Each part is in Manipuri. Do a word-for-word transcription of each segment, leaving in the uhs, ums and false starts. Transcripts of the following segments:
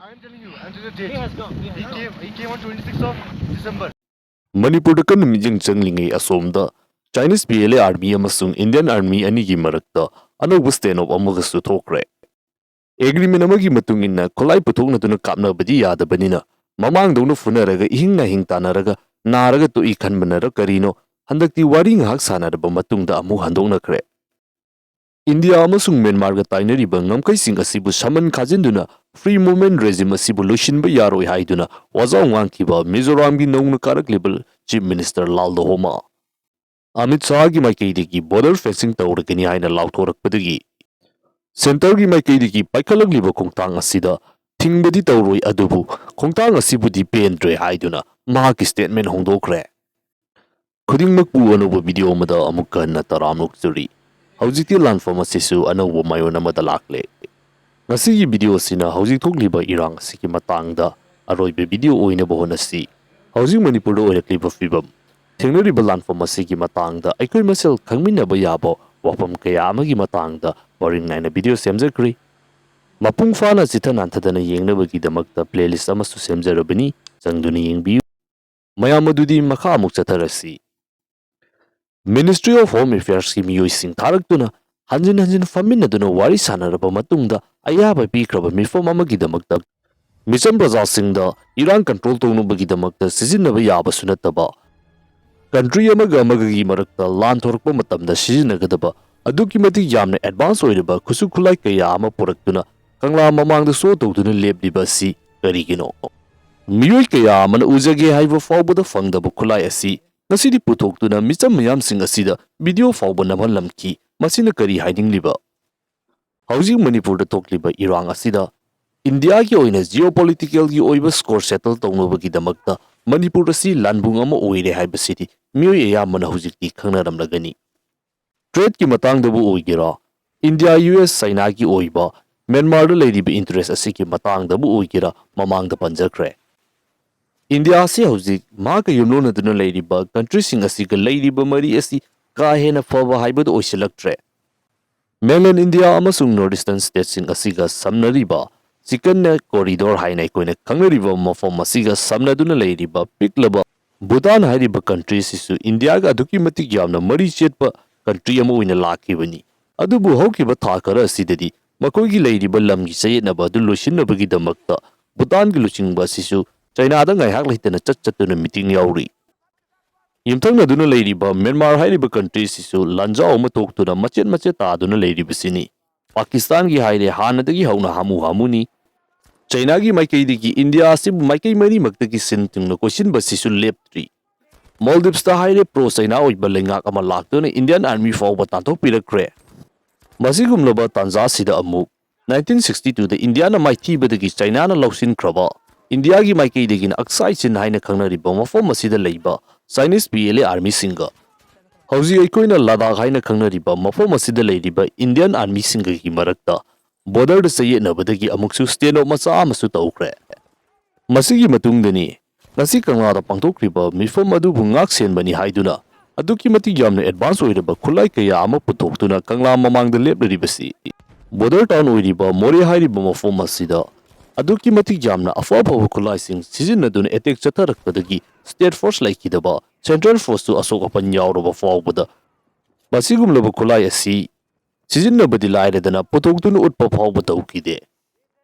I'm telling you, and to the date. He has come. He has He come. Came. He came on twenty-sixth of December. ꯃꯅꯤꯄꯨꯔꯗ ꯀꯟꯅ ꯃꯤꯠꯌꯦꯡ ꯆꯪꯂꯤꯉꯩ ꯑꯁꯣꯝꯗ Chinese P L A army ꯑꯃꯁꯨꯡ Indian army ꯑꯅꯤꯒꯤ ꯃꯔꯛꯇ ꯑꯅꯧꯕ standoff ꯑꯃꯒꯁꯨ ꯊꯣꯛꯈ꯭ꯔꯦ꯫ Agreement ꯑꯃꯒꯤ ꯃꯇꯨꯡ ꯏꯟꯅ ꯈꯨꯠꯂꯥꯏ ꯄꯨꯊꯣꯛꯅꯗꯨꯅ ꯀꯥꯞꯅꯕꯗꯤ ꯌꯥꯗꯕꯅꯤꯅ, ꯃꯃꯥꯡꯗꯧꯅ ꯐꯨꯅꯔꯒ ꯏꯍꯤꯡ ꯅꯥꯍꯤꯡ ꯇꯥꯟꯅꯔꯒ ꯅꯥꯔꯒ ꯇꯣꯛꯏ ꯈꯟꯕꯅꯔ ꯀꯔꯤꯅꯣ, ꯍꯟꯗꯛꯇꯤ ꯋꯥꯔꯤ ꯉꯥꯏꯍꯥꯛ ꯁꯥꯟꯅꯔꯕ ꯃꯇꯨꯡꯗ ꯑꯃꯨꯛ ꯍꯟꯗꯣꯛꯅꯈ꯭ꯔꯦ꯫ ꯏꯟꯗꯤꯌꯥ ꯑꯃꯁꯨꯡ ꯃ꯭ꯌꯥꯟꯃꯥꯔꯒ ꯇꯥꯏꯅꯔꯤꯕ ꯉꯝꯈꯩꯁꯤꯡ ꯑꯁꯤꯕꯨ ꯁꯃꯟ ꯈꯥꯖꯤꯟꯗꯨꯅ Free Movement Regime ꯑꯁꯤꯕꯨ ꯂꯣꯏꯁꯤꯟꯕ ꯌꯥꯔꯣꯏ ꯍꯥꯏꯗꯨꯅ ꯋꯥꯖꯥꯎ ꯉꯥꯡꯈꯤꯕ ꯃꯤꯖꯣꯔꯥꯝꯒꯤ ꯅꯧꯅ ꯀꯥꯔꯛꯂꯤꯕ Chief Minister ꯂꯥꯜ ꯗꯣꯍꯣꯃꯥ꯫ ꯑꯃꯤꯠ ꯁꯥꯍꯒꯤ ꯃꯥꯏꯀꯩꯗꯒꯤ border fencing ꯇꯧꯔꯒꯅꯤ ꯍꯥꯏꯅ ꯂꯥꯎꯊꯣꯔꯛꯄꯗꯒꯤ centreꯒꯤ ꯃꯥꯏꯀꯩꯗꯒꯤ ꯄꯥꯏꯈꯠꯂꯛꯂꯤꯕ ꯈꯣꯡꯊꯥꯡ ꯑꯁꯤꯗ ꯊꯤꯡꯕꯗꯤ ꯇꯧꯔꯣꯏ, ꯑꯗꯨꯕꯨ ꯈꯣꯡꯊꯥꯡ ꯑꯁꯤꯕꯨꯗꯤ ꯄꯦꯟꯗ꯭ꯔꯦ ꯍꯥꯏꯗꯨꯅ ꯃꯍꯥꯛꯀꯤ statement ꯍꯣꯡꯗꯣꯛꯈ꯭ꯔꯦ꯫ ꯈꯨꯗꯤꯡꯃꯛꯄꯨ ꯑꯅꯧꯕ video ꯑꯃꯗ ꯑꯃꯨꯛꯀ ꯍꯟꯅ ꯇꯔꯥꯝꯅ ꯑꯣꯛꯆꯔꯤ꯫ ꯍꯧꯖꯤꯛꯇꯤ ꯂꯥꯟꯐꯝ ꯑꯁꯤꯁꯨ ꯑꯅꯧꯕ ꯃꯥꯏꯑꯣꯟ ꯑꯃꯗ ꯂꯥꯛꯂꯦ꯫ ꯉꯁꯤꯒꯤ video ꯑꯁꯤꯅ ꯍꯧꯖꯤꯛ ꯊꯣꯛꯂꯤꯕ ꯏꯔꯥꯡ ꯑꯁꯤꯒꯤ ꯃꯇꯥꯡꯗ ꯑꯔꯣꯏꯕ video ꯑꯣꯏꯅꯕ ꯍꯣꯠꯅꯁꯤ꯫ ꯍꯧꯖꯤꯛ ꯃꯅꯤꯄꯨꯔꯗ ꯑꯣꯏꯔꯛꯂꯤꯕ ꯐꯤꯕꯝ, ꯊꯦꯡꯅꯔꯤꯕ ꯂꯥꯟꯐꯝ ꯑꯁꯤꯒꯤ ꯃꯇꯥꯡꯗ ꯑꯩꯈꯣꯏ ꯃꯁꯦꯜ ꯈꯪꯃꯤꯟꯅꯕ ꯌꯥꯕ ꯋꯥꯐꯝ ꯀꯌꯥ ꯑꯃꯒꯤ ꯃꯇꯥꯡꯗ ꯄꯔꯤꯡ ꯅꯥꯏꯅ video ꯁꯦꯝꯖꯈ꯭ꯔꯦ꯫ ꯃꯄꯨꯡ ꯐꯥꯅ ꯆꯤꯊ ꯅꯥꯟꯊꯗꯅ ꯌꯦꯡꯅꯕꯒꯤꯗꯃꯛꯇ playlist ꯑꯃꯁꯨ ꯁꯦꯝꯖꯔꯕꯅꯤ, ꯆꯪꯗꯨꯅ ꯌꯦꯡꯕꯤꯌꯨ꯫ ꯃꯌꯥꯝ ꯑꯗꯨꯗꯤ ꯃꯈꯥ ꯑꯃꯨꯛ ꯆꯠꯊꯔꯁꯤ꯫ Ministry of Home Affairsꯀꯤ ꯃꯤꯑꯣꯏꯁꯤꯡ ꯊꯥꯔꯛꯇꯨꯅ ꯍꯟꯖꯤꯟ ꯍꯟꯖꯤꯟ ꯐꯝꯃꯤꯟꯅꯗꯨꯅ ꯋꯥꯔꯤ ꯁꯥꯟꯅꯔꯕ ꯃꯇꯨꯡꯗ ꯑꯌꯥꯕ ꯄꯤꯈ꯭ꯔꯕ ꯃꯤꯐꯝ ꯑꯃꯒꯤꯗꯃꯛꯇ ꯃꯤꯆꯝ ꯄ꯭ꯔꯖꯥꯁꯤꯡꯗ ꯏꯔꯥꯡ control ꯇꯧꯅꯕꯒꯤꯗꯃꯛꯇ ꯁꯤꯖꯤꯟꯅꯕ ꯌꯥꯕꯁꯨ ꯅꯠꯇꯕ, country ꯑꯃꯒ ꯑꯃꯒꯒꯤ ꯃꯔꯛꯇ ꯂꯥꯟ ꯊꯣꯔꯛꯄ ꯃꯇꯝꯗ ꯁꯤꯖꯤꯟꯅꯒꯗꯕ ꯑꯗꯨꯛꯀꯤ ꯃꯇꯤꯛ ꯌꯥꯝꯅ advance ꯑꯣꯏꯔꯕ ꯈꯨꯠꯁꯨ ꯈꯨꯠꯂꯥꯏ ꯀꯌꯥ ꯑꯃ ꯄꯨꯔꯛꯇꯨꯅ ꯀꯪꯂꯥ ꯃꯃꯥꯡꯗ show ꯇꯧꯗꯨꯅ ꯂꯦꯞꯂꯤꯕ ꯑꯁꯤ ꯀꯔꯤꯒꯤꯅꯣ? ꯃꯤꯑꯣꯏ ꯀꯌꯥ ꯑꯃꯅ ꯎꯖꯒꯦ ꯍꯥꯏꯕ ꯐꯥꯎꯕꯗ ꯐꯪꯗꯕ ꯈꯨꯠꯂꯥꯏ ꯑꯁꯤ ꯉꯁꯤꯗꯤ ꯄꯨꯊꯣꯛꯇꯨꯅ ꯃꯤꯆꯝ ꯃꯌꯥꯝꯁꯤꯡ ꯑꯁꯤꯗ video ꯐꯥꯎꯕ ꯅꯝꯍꯜꯂꯝꯈꯤ꯫ ꯃꯁꯤꯅ ꯀꯔꯤ ꯍꯥꯏꯅꯤꯡꯂꯤꯕ? ꯍꯧꯖꯤꯛ ꯃꯅꯤꯄꯨꯔꯗ ꯊꯣꯛꯂꯤꯕ ꯏꯔꯥꯡ ꯑꯁꯤꯗ ꯏꯟꯗꯤꯌꯥꯒꯤ ꯑꯣꯏꯅ geopoliticalꯒꯤ ꯑꯣꯏꯕ score settle ꯇꯧꯅꯕꯒꯤꯗꯃꯛꯇ ꯃꯅꯤꯄꯨꯔ ꯑꯁꯤ ꯂꯥꯟꯕꯨꯡ ꯑꯃ ꯑꯣꯏꯔꯦ ꯍꯥꯏꯕꯁꯤꯗꯤ ꯃꯤꯑꯣꯏ ꯑꯌꯥꯝꯕꯅ ꯍꯧꯖꯤꯛꯇꯤ ꯈꯪꯅꯔꯝꯂꯒꯅꯤ꯫ Tradeꯀꯤ ꯃꯇꯥꯡꯗꯕꯨ ꯑꯣꯏꯒꯦꯔꯥ, ꯏꯟꯗꯤꯌꯥ, U S, Chinaꯒꯤ ꯑꯣꯏꯕ ꯃ꯭ꯌꯥꯟꯃꯥꯔꯗ ꯂꯩꯔꯤꯕ interest ꯑꯁꯤꯒꯤ ꯃꯇꯥꯡꯗꯕꯨ ꯑꯣꯏꯒꯦꯔꯥ, ꯃꯃꯥꯡꯗ ꯄꯟꯖꯈ꯭ꯔꯦ꯫ ꯏꯟꯗꯤꯌꯥ ꯑꯁꯤ ꯍꯧꯖꯤꯛ ꯃꯍꯥꯛꯀ ꯌꯨꯝꯂꯣꯟꯅꯗꯨꯅ ꯂꯩꯔꯤꯕ countryꯁꯤꯡ ꯑꯁꯤꯒ ꯂꯩꯔꯤꯕ ꯃꯔꯤ ꯑꯁꯤ ꯀꯥ ꯍꯦꯟꯅ ꯐꯕ ꯍꯥꯏꯕꯗꯨ ꯑꯣꯏꯁꯤꯜꯂꯛꯇ꯭ꯔꯦ꯫ Mainland India ꯑꯃꯁꯨꯡ North Eastern stateꯁꯤꯡ ꯑꯁꯤꯒ ꯁꯝꯅꯔꯤꯕ ꯆꯤꯀꯟꯅ ꯀꯣꯔꯤꯗꯣꯔ ꯍꯥꯏꯅ ꯑꯩꯈꯣꯏꯅ ꯈꯪꯅꯔꯤꯕ ꯃꯐꯝ ꯑꯁꯤꯒ ꯁꯝꯅꯗꯨꯅ ꯂꯩꯔꯤꯕ ꯄꯤꯛꯂꯕ ꯚꯨꯇꯥꯟ ꯍꯥꯏꯔꯤꯕ ꯀꯟꯇ꯭ꯔꯤ ꯑꯁꯤꯁꯨ ꯏꯟꯗꯤꯌꯥꯒ ꯑꯗꯨꯛꯀꯤ ꯃꯇꯤꯛ ꯌꯥꯝꯅ ꯃꯔꯤ ꯆꯦꯠꯄ ꯀꯟꯇ꯭ꯔꯤ ꯑꯃ ꯑꯣꯏꯅ ꯂꯥꯛꯈꯤꯕꯅꯤ꯫ ꯑꯗꯨꯕꯨ ꯍꯧꯈꯤꯕ ꯊꯥ ꯈꯔ ꯑꯁꯤꯗꯗꯤ ꯃꯈꯣꯏꯒꯤ ꯂꯩꯔꯤꯕ ꯂꯝꯒꯤ ꯆꯌꯦꯠꯅꯕ ꯑꯗꯨ ꯂꯣꯏꯁꯤꯟꯅꯕꯒꯤꯗꯃꯛꯇ ꯚꯨꯇꯥꯟꯒꯤ ꯂꯨꯆꯤꯡꯕ ꯑꯁꯤꯁꯨ ꯆꯩꯅꯥꯗ ꯉꯥꯏꯍꯥꯛ ꯂꯩꯇꯅ ꯆꯠ ꯆꯠꯇꯨꯅ ꯃꯤꯇꯤꯡ ꯌꯥꯎꯔꯤ꯫ ꯌꯨꯝꯊꯪꯅꯗꯨꯅ ꯂꯩꯔꯤꯕ ꯃ꯭ꯌꯥꯟꯃꯥꯔ ꯍꯥꯏꯔꯤꯕ ꯀꯟꯇ꯭ꯔꯤ ꯑꯁꯤꯁꯨ ꯂꯥꯟꯖꯥꯎ ꯑꯃ ꯊꯣꯛꯇꯨꯅ ꯃꯆꯦꯠ ꯃꯆꯦꯠ ꯇꯥꯗꯨꯅ ꯂꯩꯔꯤꯕꯁꯤꯅꯤ꯫ ꯄꯥꯀꯤꯁꯇꯥꯟꯒꯤ ꯍꯥꯏꯔꯦ, ꯍꯥꯟꯅꯗꯒꯤ ꯍꯧꯅ ꯍꯥꯃꯨ ꯍꯥꯃꯨꯅꯤ꯫ ꯆꯩꯅꯥꯒꯤ ꯃꯥꯏꯀꯩꯗꯒꯤ ꯏꯟꯗꯤꯌꯥ ꯑꯁꯤꯕꯨ ꯃꯥꯏꯀꯩ ꯃꯔꯤꯃꯛꯇꯒꯤ ꯁꯤꯟ ꯊꯨꯡꯅ ꯀꯣꯏꯁꯤꯟꯕ ꯑꯁꯤꯁꯨ ꯂꯦꯞꯇ꯭ꯔꯤ꯫ ꯃꯣꯜꯗꯤꯞꯁꯇ ꯍꯥꯏꯔꯦ, ꯄ꯭ꯔꯣ ꯆꯩꯅꯥ ꯑꯣꯏꯕ ꯂꯩꯉꯥꯛ ꯑꯃ ꯂꯥꯛꯇꯨꯅ ꯏꯟꯗꯤꯌꯥꯟ ꯑꯥꯔꯃꯤ ꯐꯥꯎꯕ ꯇꯥꯟꯊꯣꯛꯄꯤꯔꯛꯈ꯭ꯔꯦ꯫ ꯃꯁꯤꯒꯨꯝꯂꯕ ꯇꯥꯟꯖꯥꯁꯤꯗ ꯑꯃꯨꯛ ꯅꯥꯏꯟꯇꯤꯟ ꯁꯤꯛꯁꯇꯤ ꯇꯨꯗ ꯏꯟꯗꯤꯌꯥꯅ ꯃꯥꯏꯊꯤꯕꯗꯒꯤ ꯆꯩꯅꯥꯅ ꯂꯧꯁꯤꯟꯈ꯭ꯔꯕ ꯏꯟꯗꯤꯌꯥꯒꯤ ꯃꯥꯏꯀꯩꯗꯒꯤꯅ ꯑꯛꯁꯥꯏ ꯆꯤꯟ ꯍꯥꯏꯅ ꯈꯪꯅꯔꯤꯕ ꯃꯐꯝ ꯑꯁꯤꯗ ꯂꯩꯕ ꯆꯥꯏꯅꯤꯁ ꯄꯤ ꯑꯦꯜ ꯑꯦ ꯑꯥꯔꯃꯤꯁꯤꯡꯒ ꯍꯧꯖꯤꯛ ꯑꯩꯈꯣꯏꯅ ꯂꯗꯥꯈ ꯍꯥꯏꯅ ꯈꯪꯅꯔꯤꯕ ꯃꯐꯝ ꯑꯁꯤꯗ ꯂꯩꯔꯤꯕ ꯏꯟꯗꯤꯌꯟ ꯑꯥꯔꯃꯤꯁꯤꯡꯒꯒꯤ ꯃꯔꯛꯇ ꯕꯣꯔꯗꯔꯗ ꯆꯌꯦꯠꯅꯕꯗꯒꯤ ꯑꯃꯨꯛꯁꯨ ꯁ꯭ꯇꯦꯟ ꯑꯣꯐ ꯃꯆꯥ ꯑꯃꯁꯨ ꯇꯧꯈ꯭ꯔꯦ꯫ ꯃꯁꯤꯒꯤ ꯃꯇꯨꯡꯗꯅꯤ ꯉꯁꯤ ꯀꯪꯂꯥꯗ ꯄꯥꯡꯊꯣꯛꯈ꯭ꯔꯤꯕ ꯃꯤꯐꯝ ꯑꯗꯨꯕꯨ ꯉꯥꯛ ꯁꯦꯟꯕꯅꯤ ꯍꯥꯏꯗꯨꯅ ꯑꯗꯨꯛꯀꯤ ꯃꯇꯤꯛ ꯌꯥꯝꯅ ꯑꯦꯗꯚꯥꯟꯁ ꯑꯣꯏꯔꯕ ꯈꯨꯠꯂꯥꯏ ꯀꯌꯥ ꯑꯃ ꯄꯨꯊꯣꯛꯇꯨꯅ ꯀꯪꯂꯥ ꯃꯃꯥꯡꯗ ꯂꯦꯞꯂꯤꯕꯁꯤ꯫ ꯕꯣꯔꯗꯔ ꯇꯥꯎꯟ ꯑꯣꯏꯔꯤꯕ ꯃꯣꯔꯦ ꯍꯥꯏꯔꯤꯕ ꯃꯐꯝ ꯑꯁꯤꯗ ꯑꯗꯨꯛꯀꯤ ꯃꯇꯤꯛ ꯌꯥꯝꯅ ꯑꯐ ꯑꯐꯕ ꯈꯨꯠꯂꯥꯏꯁꯤꯡ ꯁꯤꯖꯤꯟꯅꯗꯨꯅ ꯑꯦꯇꯦꯛ ꯆꯠꯊꯔꯛꯄꯗꯒꯤ ꯁ꯭ꯇꯦꯠ ꯐꯣꯔꯁ ꯂꯩꯈꯤꯗꯕ, ꯁꯦꯟꯇ꯭ꯔꯦꯜ ꯐꯣꯔꯁꯁꯨ ꯑꯁꯣꯛ ꯑꯄꯟ ꯌꯥꯎꯔꯕ ꯐꯥꯎꯕꯗ ꯃꯁꯤꯒꯨꯝꯂꯕ ꯈꯨꯠꯂꯥꯏ ꯑꯁꯤ ꯁꯤꯖꯤꯟꯅꯕꯗꯤ ꯂꯥꯏꯔꯗꯅ ꯄꯨꯊꯣꯛꯇꯨꯅ ꯎꯠꯄ ꯐꯥꯎꯕ ꯇꯧꯈꯤꯗꯦ꯫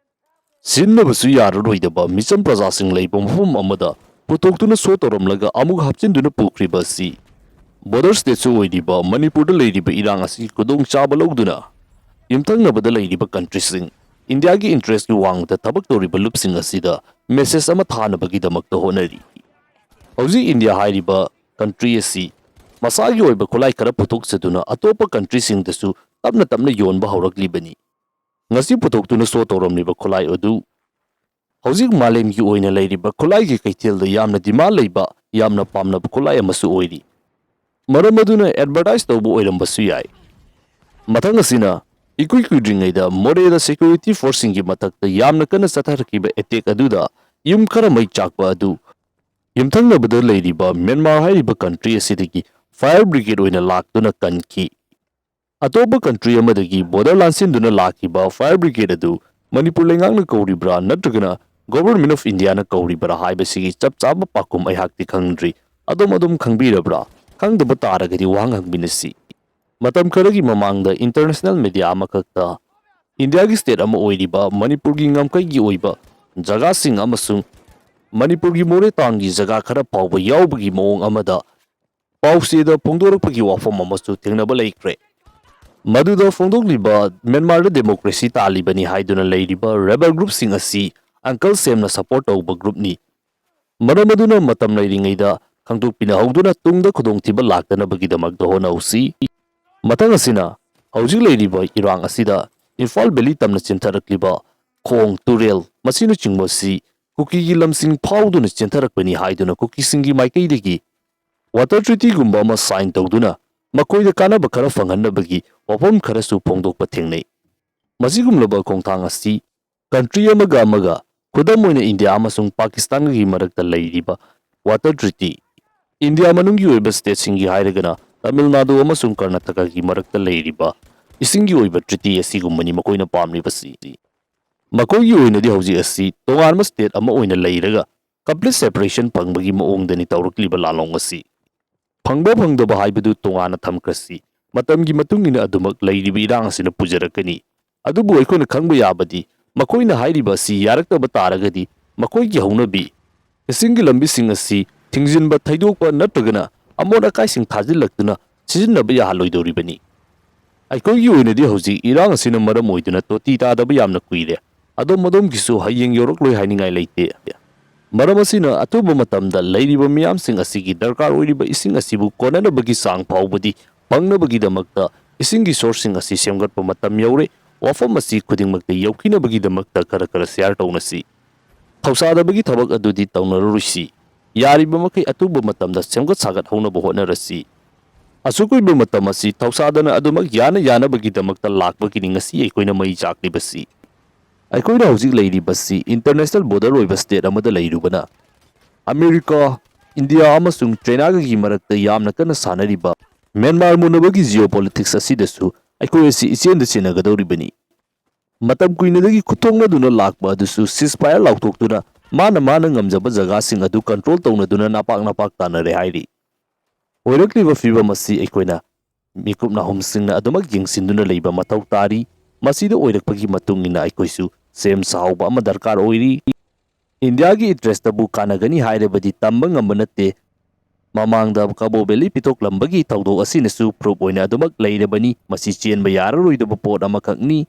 ꯁꯤꯖꯤꯟꯅꯕꯁꯨ ꯌꯥꯔꯔꯣꯏꯗꯕ ꯃꯤꯆꯝ ꯄ꯭ꯔꯖꯥꯁꯤꯡ ꯂꯩꯕ ꯃꯐꯝ ꯑꯃꯗ ꯄꯨꯊꯣꯛꯇꯨꯅ ꯁꯣ ꯇꯧꯔꯝꯂꯒ ꯑꯃꯨꯛ ꯍꯥꯞꯆꯤꯟꯗꯨꯅ ꯄꯨꯈ꯭ꯔꯤꯕ ꯑꯁꯤ ꯕꯣꯔꯗꯔ ꯁ꯭ꯇꯦꯠꯁꯨ ꯑꯣꯏꯔꯤꯕ ꯃꯅꯤꯄꯨꯔꯗ ꯂꯩꯔꯤꯕ ꯏꯔꯥꯡ ꯑꯁꯤꯒꯤ ꯈꯨꯗꯣꯡꯆꯥꯕ ꯂꯧꯗꯨꯅ ꯌꯨꯝꯊꯪꯅꯕꯗ ꯂꯩꯔꯤꯕ ꯀꯟꯇ꯭ꯔꯤꯁꯤꯡ ꯏꯟꯗꯤꯌꯥꯒꯤ ꯏꯟꯇꯔꯦꯁꯀꯤ ꯋꯥꯡꯃꯗ ꯊꯕꯛ ꯇꯧꯔꯤꯕ ꯂꯨꯞꯁꯤꯡ ꯑꯁꯤꯗ ꯃꯦꯁꯦꯖ ꯑꯃ ꯊꯥꯅꯕꯒꯤꯗꯃꯛꯇ ꯍꯣꯠꯅꯔꯤ꯫ ꯍꯧꯖꯤꯛ ꯏꯟꯗꯤꯌꯥ ꯍꯥꯏꯔꯤꯕ ꯀꯟꯇ꯭ꯔꯤ ꯑꯁꯤ ꯃꯁꯥꯒꯤ ꯑꯣꯏꯕ ꯈꯨꯠꯂꯥꯏ ꯈꯔ ꯄꯨꯊꯣꯛꯆꯗꯨꯅ ꯑꯇꯣꯞꯄ ꯀꯟꯇ꯭ꯔꯤꯁꯤꯡꯗꯁꯨ ꯇꯞꯅ ꯇꯞꯅ ꯌꯣꯟꯕ ꯍꯧꯔꯛꯂꯤꯕꯅꯤ꯫ ꯉꯁꯤ ꯄꯨꯊꯣꯛꯇꯨꯅ ꯁꯣ ꯇꯧꯔꯝꯂꯤꯕ ꯈꯨꯠꯂꯥꯏ ꯑꯗꯨ ꯍꯧꯖꯤꯛ ꯃꯥꯂꯦꯝꯒꯤ ꯑꯣꯏꯅ ꯂꯩꯔꯤꯕ ꯈꯨꯠꯂꯥꯏꯒꯤ ꯀꯩꯊꯦꯜꯗ ꯌꯥꯝꯅ ꯗꯤꯃꯥꯟ ꯂꯩꯕ, ꯌꯥꯝꯅ ꯄꯥꯝꯅꯕ ꯈꯨꯠꯂꯥꯏ ꯑꯃꯁꯨ ꯑꯣꯏꯔꯤ꯫ ꯃꯔꯝ ꯑꯗꯨꯅ ꯑꯦꯗꯚꯔꯇꯥꯏꯁ ꯇꯧꯕ ꯑꯣꯏꯔꯝꯕꯁꯨ ꯌꯥꯏ꯫ ꯃꯊꯪ ꯑꯁꯤꯅ ꯏꯀꯨꯏ ꯀꯨꯏꯗ꯭ꯔꯤꯉꯩꯗ ꯃꯣꯔꯦꯗ ꯁꯦꯀ꯭ꯌꯨꯔꯤꯇꯤ ꯐꯣꯔꯁꯁꯤꯡꯒꯤ ꯃꯊꯛꯇ ꯌꯥꯝꯅ ꯀꯟꯅ ꯆꯠꯊꯔꯛꯈꯤꯕ ꯑꯦꯇꯦꯛ ꯑꯗꯨꯗ ꯌꯨꯝ ꯈꯔ ꯃꯩ ꯆꯥꯛꯄ ꯑꯗꯨ ꯌꯨꯝꯊꯪꯅꯕꯗ ꯂꯩꯔꯤꯕ ꯃ꯭ꯌꯥꯟꯃꯥꯔ ꯍꯥꯏꯔꯤꯕ ꯀꯟꯇ꯭ꯔꯤ ꯑꯁꯤꯗꯒꯤ ꯐꯥꯌꯔ ꯕ꯭ꯔꯤꯒꯦꯗ ꯑꯣꯏꯅ ꯂꯥꯛꯇꯨꯅ ꯀꯟꯈꯤ꯫ ꯑꯇꯣꯞꯄ ꯀꯟꯇ꯭ꯔꯤ ꯑꯃꯗꯒꯤ ꯕꯣꯔꯗꯔ ꯂꯥꯟꯁꯤꯟꯗꯨꯅ ꯂꯥꯛꯈꯤꯕ ꯐꯥꯌꯔ ꯕ꯭ꯔꯤꯒꯦꯗ ꯑꯗꯨ ꯃꯅꯤꯄꯨꯔ ꯂꯩꯉꯥꯛꯅ ꯀꯧꯔꯤꯕ꯭ꯔꯥ ꯅꯠꯇ꯭ꯔꯒꯅ Government of Indiaꯅ ꯀꯧꯔꯤꯕ꯭ꯔꯥ ꯍꯥꯏꯕꯁꯤꯒꯤ ꯆꯞ ꯆꯥꯕ ꯄꯥꯎꯈꯨꯝ ꯑꯩꯍꯥꯛꯇꯤ ꯈꯪꯗ꯭ꯔꯤ꯫ ꯑꯗꯣꯝ ꯑꯗꯣꯝ ꯈꯪꯕꯤꯔꯕ꯭ꯔꯥ? ꯈꯪꯗꯕ ꯇꯥꯔꯒꯗꯤ ꯋꯥꯍꯪ ꯍꯪꯕꯤꯅꯁꯤ꯫ ꯃꯇꯝ ꯈꯔꯒꯤ ꯃꯃꯥꯡꯗ international media ꯑꯃꯈꯛꯇ ꯏꯟꯗꯤꯌꯥꯒꯤ state ꯑꯃ ꯑꯣꯏꯔꯤꯕ ꯃꯅꯤꯄꯨꯔꯒꯤ ꯉꯝꯈꯩꯒꯤ ꯑꯣꯏꯕ ꯖꯒꯥꯁꯤꯡ ꯑꯃꯁꯨꯡ ꯃꯅꯤꯄꯨꯔꯒꯤ ꯃꯣꯔꯦ ꯇꯥꯎꯟꯒꯤ ꯖꯒꯥ ꯈꯔ ꯐꯥꯎꯕ ꯌꯥꯎꯕꯒꯤ ꯃꯑꯣꯡ ꯑꯃꯗ ꯄꯥꯎꯆꯦꯗ ꯐꯣꯡꯗꯣꯔꯛꯄꯒꯤ ꯋꯥꯐꯝ ꯑꯃꯁꯨ ꯊꯦꯡꯅꯕ ꯂꯩꯈ꯭ꯔꯦ꯫ ꯃꯗꯨꯗ ꯐꯣꯡꯗꯣꯛꯂꯤꯕ ꯃ꯭ꯌꯥꯟꯃꯥꯔꯗ democracy ꯇꯥꯜꯂꯤꯕꯅꯤ ꯍꯥꯏꯗꯨꯅ ꯂꯩꯔꯤꯕ rebel groupꯁꯤꯡ ꯑꯁꯤ Uncle Samꯅ support ꯇꯧꯕ groupꯅꯤ꯫ ꯃꯔꯝ ꯑꯗꯨꯅ ꯃꯇꯝ ꯂꯩꯔꯤꯉꯩꯗ ꯈꯪꯗꯣꯛꯄꯤꯅꯍꯧꯗꯨꯅ ꯇꯨꯡꯗ ꯈꯨꯗꯣꯡꯊꯤꯕ ꯂꯥꯛꯇꯅꯕꯒꯤꯗꯃꯛꯇ ꯍꯣꯠꯅꯍꯧꯁꯤ꯫ ꯃꯊꯪ ꯑꯁꯤꯅ ꯍꯧꯖꯤꯛ ꯂꯩꯔꯤꯕ ꯏꯔꯥꯡ ꯑꯁꯤꯗ ꯏꯝꯐꯥꯜ valley ꯇꯝꯅ ꯆꯦꯟꯊꯔꯛꯂꯤꯕ ꯈꯣꯡ, ꯇꯨꯔꯦꯜ ꯃꯁꯤꯅꯆꯤꯡꯕꯁꯤ ꯀꯨꯀꯤꯒꯤ ꯂꯝꯁꯤꯡ ꯐꯥꯎꯗꯨꯅ ꯆꯦꯟꯊꯔꯛꯄꯅꯤ ꯍꯥꯏꯗꯨꯅ ꯀꯨꯀꯤꯁꯤꯡꯒꯤ ꯃꯥꯏꯀꯩꯗꯒꯤ water treatyꯒꯨꯝꯕ ꯑꯃ sign ꯇꯧꯗꯨꯅ ꯃꯈꯣꯏꯗ ꯀꯥꯟꯅꯕ ꯈꯔ ꯐꯪꯍꯟꯅꯕꯒꯤ ꯋꯥꯐꯝ ꯈꯔꯁꯨ ꯐꯣꯡꯗꯣꯛꯄ ꯊꯦꯡꯅꯩ꯫ ꯃꯁꯤꯒꯨꯝꯂꯕ ꯈꯣꯡꯊꯥꯡ ꯑꯁꯤ country ꯑꯃꯒ ꯑꯃꯒ, ꯈꯨꯗꯝ ꯑꯣꯏꯅ ꯏꯟꯗꯤꯌꯥ ꯑꯃꯁꯨꯡ ꯄꯥꯀꯤꯁꯇꯥꯟꯒꯒꯤ ꯃꯔꯛꯇ ꯂꯩꯔꯤꯕ water treaty, ꯏꯟꯗꯤꯌꯥ ꯃꯅꯨꯡꯒꯤ ꯑꯣꯏꯕ stateꯁꯤꯡꯒꯤ ꯍꯥꯏꯔꯒꯅ ꯇꯥꯃꯤꯜ ꯅꯥꯗꯨ ꯑꯃꯁꯨꯡ ꯀꯔꯅꯥꯇꯀꯥꯒꯤ ꯃꯔꯛꯇ ꯂꯩꯔꯤꯕ ꯏꯁꯤꯡꯒꯤ ꯑꯣꯏꯕ treaty ꯑꯁꯤꯒꯨꯝꯕꯅꯤ ꯃꯈꯣꯏꯅ ꯄꯥꯝꯂꯤꯕꯁꯤ꯫ ꯃꯈꯣꯏꯒꯤ ꯑꯣꯏꯅꯗꯤ ꯍꯧꯖꯤꯛ ꯑꯁꯤ ꯇꯣꯉꯥꯟꯕ state ꯑꯃ ꯑꯣꯏꯅ ꯂꯩꯔꯒ complete separation ꯐꯪꯕꯒꯤ ꯃꯑꯣꯡꯗꯅꯤ ꯇꯧꯔꯛꯂꯤꯕ ꯂꯥꯟꯂꯣꯡ ꯑꯁꯤ꯫ ꯐꯪꯕ ꯐꯪꯗꯕ ꯍꯥꯏꯕꯗꯨ ꯇꯣꯉꯥꯟꯅ ꯊꯝꯈ꯭ꯔꯁꯤ, ꯃꯇꯝꯒꯤ ꯃꯇꯨꯡ ꯏꯟꯅ ꯑꯗꯨꯃꯛ ꯂꯩꯔꯤꯕ ꯏꯔꯥꯡ ꯑꯁꯤꯅ ꯄꯨꯖꯔꯛꯀꯅꯤ꯫ ꯑꯗꯨꯕꯨ ꯑꯩꯈꯣꯏꯅ ꯈꯪꯕ ꯌꯥꯕꯗꯤ ꯃꯈꯣꯏꯅ ꯍꯥꯏꯔꯤꯕ ꯑꯁꯤ ꯌꯥꯔꯛꯇꯕ ꯇꯥꯔꯒꯗꯤ ꯃꯈꯣꯏꯒꯤ ꯍꯧꯅꯕꯤ ꯏꯁꯤꯡꯒꯤ ꯂꯝꯕꯤꯁꯤꯡ ꯑꯁꯤ ꯊꯤꯡꯖꯤꯟꯕ, ꯊꯩꯗꯣꯛꯄ ꯅꯠꯇ꯭ꯔꯒꯅ ꯑꯃꯣꯠ ꯑꯀꯥꯏꯁꯤꯡ ꯊꯥꯖꯤꯜꯂꯛꯇꯨꯅ ꯁꯤꯖꯤꯟꯅꯕ ꯌꯥꯍꯜꯂꯣꯏꯗꯧꯔꯤꯕꯅꯤ꯫ ꯑꯩꯈꯣꯏꯒꯤ ꯑꯣꯏꯅꯗꯤ ꯍꯧꯖꯤꯛ ꯏꯔꯥꯡ ꯑꯁꯤꯅ ꯃꯔꯝ ꯑꯣꯏꯗꯨꯅ ꯇꯣꯇꯤ ꯇꯥꯗꯕ ꯌꯥꯝꯅ ꯀꯨꯏꯔꯦ꯫ ꯑꯗꯣꯝ ꯑꯗꯣꯝꯒꯤꯁꯨ ꯍꯌꯦꯡ ꯌꯧꯔꯛꯂꯣꯏ ꯍꯥꯏꯅꯤꯡꯉꯥꯏ ꯂꯩꯇꯦ꯫ ꯃꯔꯝ ꯑꯁꯤꯅ ꯑꯊꯨꯕ ꯃꯇꯝꯗ ꯂꯩꯔꯤꯕ ꯃꯤꯌꯥꯝꯁꯤꯡ ꯑꯁꯤꯒꯤ ꯗꯔꯀꯥꯔ ꯑꯣꯏꯔꯤꯕ ꯏꯁꯤꯡ ꯑꯁꯤꯕꯨ ꯀꯣꯟꯅꯅꯕꯒꯤ ꯆꯥꯡ ꯐꯥꯎꯕꯗꯤ ꯐꯪꯅꯕꯒꯤꯗꯃꯛꯇ ꯏꯁꯤꯡꯒꯤ sourceꯁꯤꯡ ꯑꯁꯤ ꯁꯦꯝꯒꯠꯄ ꯃꯇꯝ ꯌꯧꯔꯦ꯫ ꯋꯥꯐꯝ ꯑꯁꯤ ꯈꯨꯗꯤꯡꯃꯛꯇ ꯌꯧꯈꯤꯅꯕꯒꯤꯗꯃꯛꯇ ꯈꯔ ꯈꯔ share ꯇꯧꯅꯁꯤ꯫ ꯊꯧꯁꯥꯗꯕꯒꯤ ꯊꯕꯛ ꯑꯗꯨꯗꯤ ꯇꯧꯅꯔꯔꯣꯏꯁꯤ꯫ ꯌꯥꯔꯤꯕ ꯃꯈꯩ ꯑꯊꯨꯕ ꯃꯇꯝꯗ ꯁꯦꯝꯒꯠ ꯁꯥꯒꯠꯍꯧꯅꯕ ꯍꯣꯠꯅꯔꯁꯤ꯫ ꯑꯁꯨꯛ ꯀꯨꯏꯕ ꯃꯇꯝ ꯑꯁꯤ ꯊꯧꯁꯥꯗꯅ ꯑꯗꯨꯃꯛ ꯌꯥꯅ ꯌꯥꯅꯕꯒꯤꯗꯃꯛꯇ ꯂꯥꯛꯄꯒꯤꯅꯤ ꯉꯁꯤ ꯑꯩꯈꯣꯏꯅ ꯃꯩ ꯆꯥꯛꯂꯤꯕꯁꯤ꯫ ꯑꯩꯈꯣꯏꯅ ꯍꯧꯖꯤꯛ ꯂꯩꯔꯤꯕꯁꯤ international border ꯑꯣꯏꯕ state ꯑꯃꯗ ꯂꯩꯔꯨꯕꯅ ꯑꯃꯦꯔꯤꯀꯥ, ꯏꯟꯗꯤꯌꯥ ꯑꯃꯁꯨꯡ ꯆꯥꯏꯅꯥꯒꯒꯤ ꯃꯔꯛꯇ ꯌꯥꯝꯅ ꯀꯟꯅ ꯁꯥꯟꯅꯔꯤꯕ ꯃ꯭ꯌꯥꯟꯃꯥꯔ ꯃꯨꯟꯅꯕꯒꯤ geopolitics ꯑꯁꯤꯗꯁꯨ ꯑꯩꯈꯣꯏ ꯑꯁꯤ ꯏꯆꯦꯟꯗ ꯆꯦꯟꯅꯒꯗꯧꯔꯤꯕꯅꯤ꯫ ꯃꯇꯝ ꯀꯨꯏꯅꯗꯒꯤ ꯈꯨꯠꯊꯣꯛꯅꯗꯨꯅ ꯂꯥꯛꯄ ꯑꯗꯨꯁꯨ ceasefire ꯂꯥꯎꯊꯣꯛꯇꯨꯅ ꯃꯥꯅ ꯃꯥꯅ ꯉꯝꯖꯕ ꯖꯒꯥꯁꯤꯡ ꯑꯗꯨ control ꯇꯧꯅꯗꯨꯅ ꯅꯄꯥꯛ ꯅꯄꯥꯛ ꯇꯥꯅꯔꯦ ꯍꯥꯏꯔꯤ꯫ ꯑꯣꯏꯔꯛꯂꯤꯕ ꯐꯤꯕꯝ ꯑꯁꯤ ꯑꯩꯈꯣꯏꯅ ꯃꯤꯀꯨꯞ ꯅꯥꯍꯨꯝꯁꯤꯡꯅ ꯑꯗꯨꯃꯛ ꯌꯦꯡꯁꯤꯟꯗꯨꯅ ꯂꯩꯕ ꯃꯊꯧ ꯇꯥꯔꯤ꯫ ꯃꯁꯤꯗ ꯑꯣꯏꯔꯛꯄꯒꯤ ꯃꯇꯨꯡ ꯏꯟꯅ ꯑꯩꯈꯣꯏꯁꯨ ꯁꯦꯝ ꯁꯥꯍꯧꯕ ꯑꯃ ꯗꯔꯀꯥꯔ ꯑꯣꯏꯔꯤ꯫ ꯏꯟꯗꯤꯌꯥꯒꯤ interestꯇꯕꯨ ꯀꯥꯟꯅꯒꯅꯤ ꯍꯥꯏꯔꯕꯗꯤ ꯇꯝꯕ ꯉꯝꯕ ꯅꯠꯇꯦ꯫ ꯃꯃꯥꯡꯗ ꯀꯕꯣ ꯚꯦꯂꯤ ꯄꯤꯊꯣꯛꯂꯝꯕꯒꯤ ꯊꯧꯗꯣꯛ ꯑꯁꯤꯅꯁꯨ proof ꯑꯣꯏꯅ ꯑꯗꯨꯃꯛ ꯂꯩꯔꯕꯅꯤ꯫ ꯃꯁꯤ ꯆꯦꯟꯕ ꯌꯥꯔꯔꯣꯏꯗꯕ ꯄꯣꯠ ꯑꯃꯈꯛꯅꯤ꯫